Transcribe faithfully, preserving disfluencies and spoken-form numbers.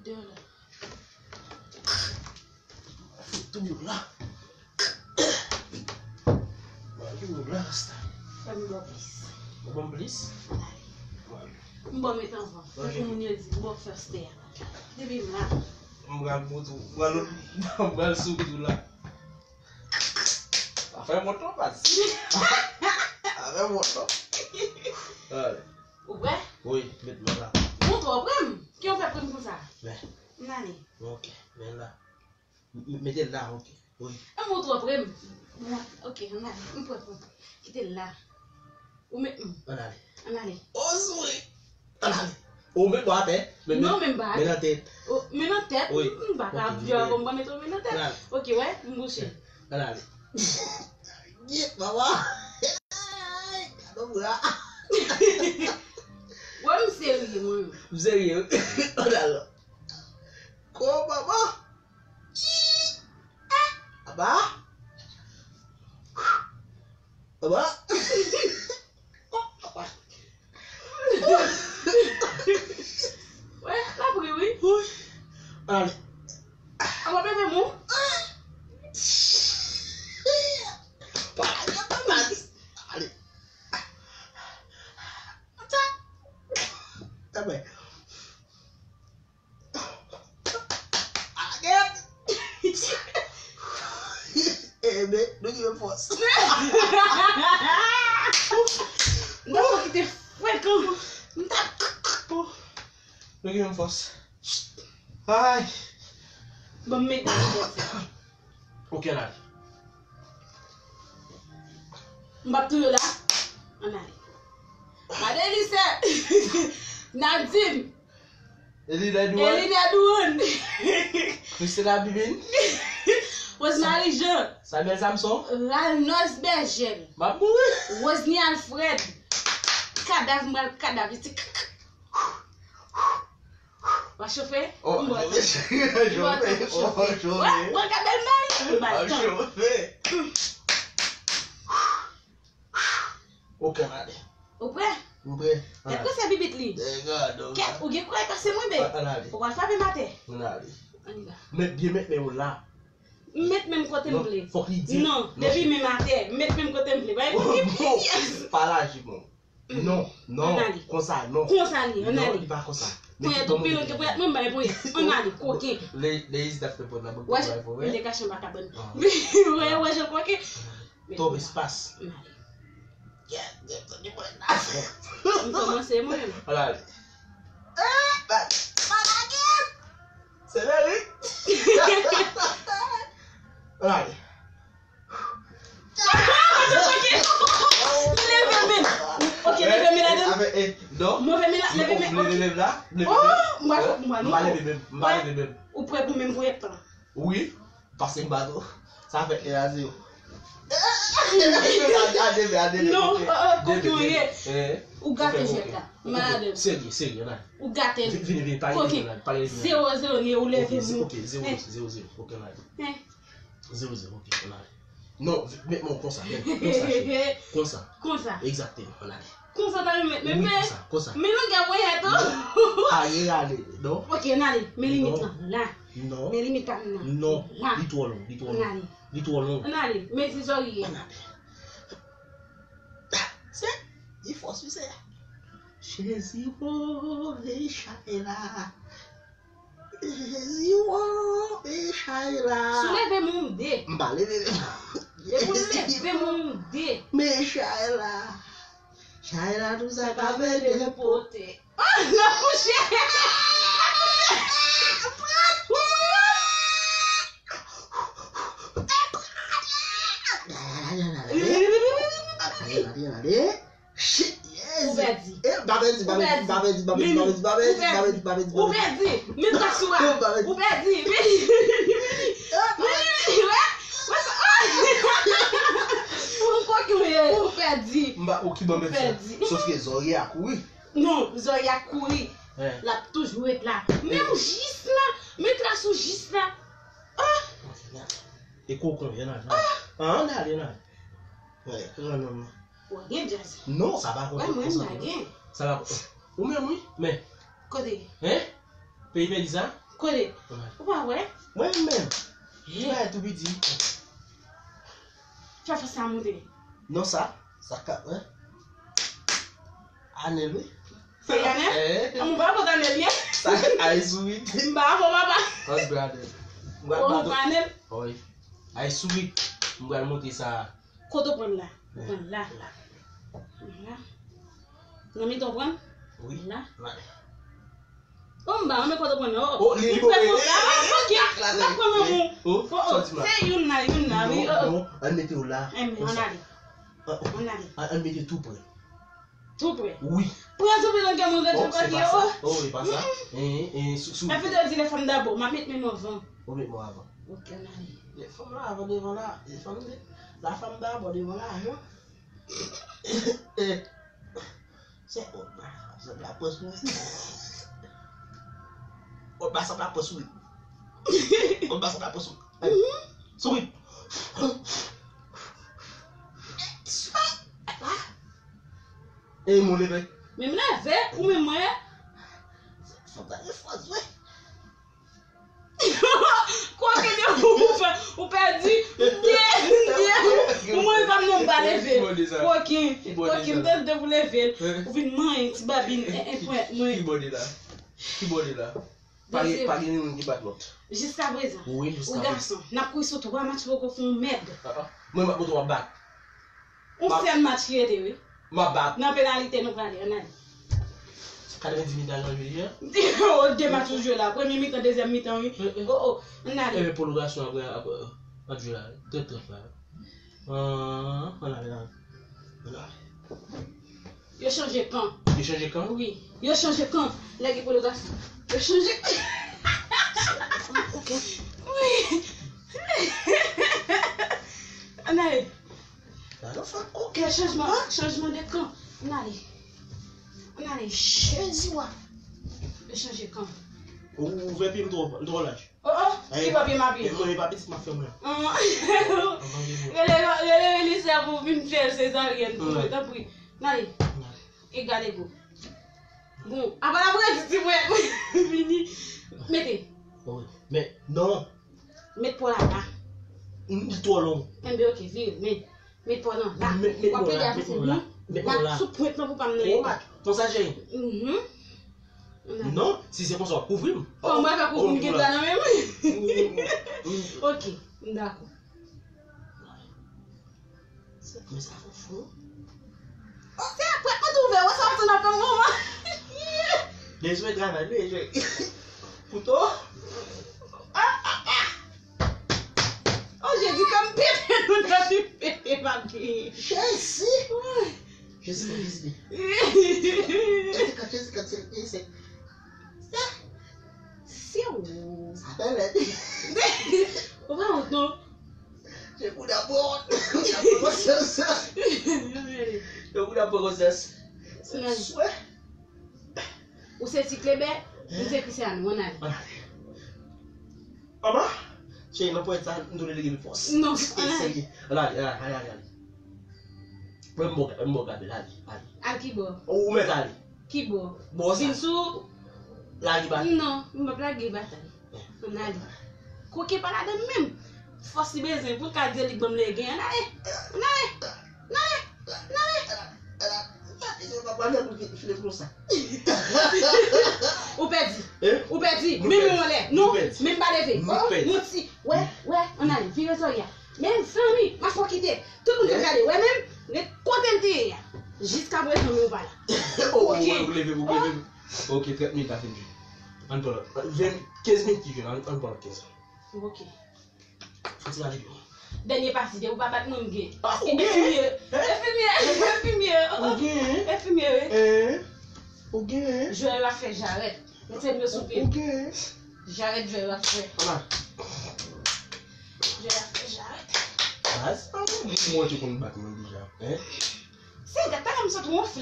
Deyò la. Fout tou yo la. Mwen yo la, rasta. Fè m bò plis. Ou ban m plis? M bò met anvan. Ok. Tankou moun yo di, m bò first a. Depi m la. M pral bout ou. M pral, m pral sou tou la. Afè mòt non, baz. Afè mòt non. Alè. Ou prè? Wi, met men la. Bon, twò prè m. Ki w fè prè m konsa? Men. M ale. Ok, men la. M-, m-, mete l la, ok. Wi. An, bon, twò prè m. Bon, ok, m ale. M prè pou. Kite l la. Ou met m. Ann ale. Ann ale. O, souri. Ann ale. Ou met bò atè. Men, non, men, men pa men nan tèt. O, men nan tèt. Wi. M pa ka ap viv avè w, m pa met ou men nan tèt. Ann ale. Ok, wè, m bouche. Ann ale. Gade mama. Gade bra. Wè, m serye, mwen. M serye, wi. Ann ale. Ko mama. Aba. Aba. Wè, l ap ri, wi. Ann ale. Aba, bebe mou. Pa lage m, ann ale. Ann ale. Aget! Enben, nou gen menm fòs. M ta fè kite frekan. M ta Nou gen menm fòs. Ay! Ban m met nan fòs. Ok, ann ale. M p ap touye w la. Ann ale. Madelise. Nadine. Eline Edouard. Eline Edouard. Christina Bibin. Rosemary Jean. Samuel Samson. Ralnos Bergel. M ap mouri. Rosny Alfred. Kadav, m pral kadav isi. W ap chofe? Oh, m ba w tan. Chofe. M ba w tan pou chofe. Oh, chofe. Wè, wè, gade l bay. M ba l tan. Chofe. Ok, ann ale. Ou prè? M prè. Ann ale. Kèt, prese bibit li. Kèt, ou gen kouraj pase mwen, be. Ann ale. Ou pral frape m atè. Ann ale. Ann ale. Met byen, met men w la. M met men m kote m vle. Non, fòk li di. Non, depi men m atè, m met men m kote m vle. Bay kote m vle. Pa laji, bon. Non, non, konsa, non. Konsa li, ann ale. Non, li pa konsa. Ponyèt ou pi long ke ponyèt mwen, m bay ponyèt. Ann ale, koken. Ladies, that the point, la, wè, m te kache anba kabann. Wè, wè, jan koken. Twòp espas. Ann ale. Yeah, yeah, yeah, yeah. M kòmanse mwen menm. Ann ale. Eh, pa, pa lage. Se Mary. Ann ale. Li leve men. Ok, leve men ladan. Move men la, leve men. Ok. Leve la. Oh, m pa leve men. M pa leve men. Ou prè pou menm ponyèt tan? Wi. Pase m bato. Sa fè en a zewo. A de men, a de men. Non, koken ou ye. Ou gate jwèt la. Malade. Serye, serye, ann ale. Ou gate l. Vini, vini, pale vini, ann ale. Pale vini. Zewo zewo, ou leve men. Ok, zewo zewo, ok, ann ale. Zewo zewo, ok, ann ale. Non, met men w konsa, men, konsa, cheri. Konsa. Konsa. Egzakteman, ann ale. Konsa ta met men, men, konsa, konsa. Men longè ponyèt ou. Aye, ale, non. Ok, ann ale. Men limit lan, la. Non. Men limit pa m nan. Non. La. Li twò long, li twò long. Ann ale. Li twò long. Ann ale. Men ti zòrye. Ann ale. Se, li fò, wi, se. Jezi, oh, men chay la. Jezi, oh, men chay la. Si w leve men w de. M pa leve men. Depi w leve men w de. Men chay la. Chay la, nou sa ka vende pote. Oh, non, mouche. Ou pèdi. Ou pèdi. Ou pèdi. Ou pèdi. Ou pèdi. Men tras ou a. Ou pèdi. Ou pèdi. Ou pèdi. Ou pèdi. Ou pèdi. Sof ke zòrye a kouri. Non, zòrye a kouri. L ap toujou ret la. Men ou jis la. Men tras ou jis la. Ah! E koken, ann ale. Ah, ann ale, ann ale. Wè, gran nonm nan. Ou gen djaz. Non, sa pa konte konsa. Wè, mwen, m pa gen. Sa pa konte. Ou menm, wi, men. Kote? Hein? Peyi pèdi sa? Kote? Ou pa wè? Mwen menm. Ti bagay tou piti. Fè fòs la monte. Non sa, sa ka, hein? Anèl wi. Se Anèl? Eh. An, m pa konn Anèl ye. Sa, ay sourit. M pa konn papa. Anèl. M pral bato. Anèl. Wi. Ay sourit. M pral monte sa. Kote w pran la? Ou pran la. La. Nan mitan w pran? Wi. La. Bon, m pa renmen kote w pran nan. Oh, li fè konsa. Ah, ok. L ap pran nan moun. Oh, oh, se youn la, youn la, wi. Oh, oh. Non, ann mete w la. Ann ale. Ann ale. Ann mete tou pre. Tou pre? Wi. Pran tou pre nan kè mwen, gade kote yo. Oh, e pa sa. Eh, eh, sou, sou. Mwen fè di lè fanm dabò, m ap met men m anvan. Ou met mwen anvan. Ok, ann ale. Lè fanm la avan devan la, lè fanm de, la fanm dabò devan la, non? Se, oh, ba, sa la pwès wi. Oh, ba, sa la pwès wi. Oh, ba, sa la pwès wi. Sourit. E, moun leve. Men m leve, ou menm mwen. Fò gade fòs, wi. Koke de ou, ou fè, ou pèdi. M byen, m byen. Ou mwen pa m non, m pa leve. Koke, koke, m te de pou leve. Ou vin manyen ti babin, en, en pwen, mwen. Ki bò de la? Ki bò de la? Pa gen, pa gen youn ki bat lòt. Jiska prezan. Wi, jiska prezan. Ou gason, n ap kouri sou twa match poko fè yon mèd. Ah, ah. Mwen, m ap montre w ap bat. Yon sèl match ki rete, wi. M ap bat. Nan penalite, nou prale, ann ale. Katrevendis minit la, jan jwe li a? Oh, de match ou jwe la. Premye mitan, dezyèm mitan, wi. Oh, oh, ann ale. Ebyen, pwolongasyon apre, apre, match jwe la. Trant trant la. Ah, ann ale, ann ale. Ann ale. Yo chanje kan. Yo chanje kan? Wi. Yo chanje kan. Lè gen pwolongasyon. Yo chanje kan. Ok. Wi. Ann ale. Gade sa, ok. Chanjman, chanjman de kan. Ann ale. Ann ale. Jezi wa. Yo chanje kan. Ou, ou ouvè pye m twò, twò laj. Oh, oh, ki bò pye m apiye? Mwen, e pa pitit m ap fè mwen. Rele, rele Elisè pou vin fè sezaryèn pou mwen, tanpri. N ale. E gade go. Bon, apa n ap redi ti mwen vini. Mete. Men, non. Met pwa la la. Li twò long. Enben, ok, vire, men. Met pwa nan la. W ap pede avanse, non? L ap sou pwent lan pou pa m nan. Konsa, cheri. Non, si se konsa, w ap kouvri m. Kòman w ap kouvri m, gen dwa nan men m? Ok, m dakò. Men sa fò fò. Oh, se apre mwen te ouvè, wè sa w ap tann nan kòm manman. Bezwen travay, bezwen. Kouto. Ah, ah, ah. Oh, Jezi, kòm pete nou nan li pete, m ap genyen. Jezi. Jezi, Jezi. Jezi, Jezi, Jezi. Se ou. Sa fè lè. Ou pa wont, non? Yo kounye a pran konsyans. Yo kounye a pran konsyans. Swè. Ou se ti klebè, m se Krisyano, ann ale. Ann ale. Anba? Cheri, nan pwen sa, m tou lè gen fòs. Non, ann ale. Ann ale, ann ale, ann ale. Mwen m bon, m bon gade, ale, ale. Al ki bò? Ou mèt ale. Ki bò? Bò sa. Vin sou. Lage batay. Non, m p ap lage batay. Ann ale. Koke pa ladan menm. Fòs li bezwen pou l ka di li ban m legen. Ann ale. Ann ale. Ann ale. Ann ale. Ann ale. Ou pèdi. Hein? Ou pèdi. Men men w anlè. Non, men m pa leve. Oh, yon ti. Wè, wè, ann ale. Vire zòrye a. Mezanmi, m ap fò kite. Tout moun k ap gade, wè menm, ret kote m te ye a. Jiskaprezan, men ou pa la. Oh, ok. Ou leve, ou leve. Ok, trant minit la fin jwe. Ann pran lòt. Ven, kenz minit ki jwe, ann, ann pran lòt kenz. Ok. Fò ti gade yo. Dènye pati de, ou pa bat mwen, m gen. Ah, ou gen? Enfimye, enfimye, enfimye, oh, oh. Ou gen? Enfimye, wi. Eh, ou gen? Jwè yo ap fè jarèt. Mete m yo sou pye. Ou gen? Jarèt jwè yo ap fè. Ala. Jwè yo ap fè jarèt. Baz, pa mwen, mwen te konn bat mwen deja, hein? Se gata la m sot wonfle.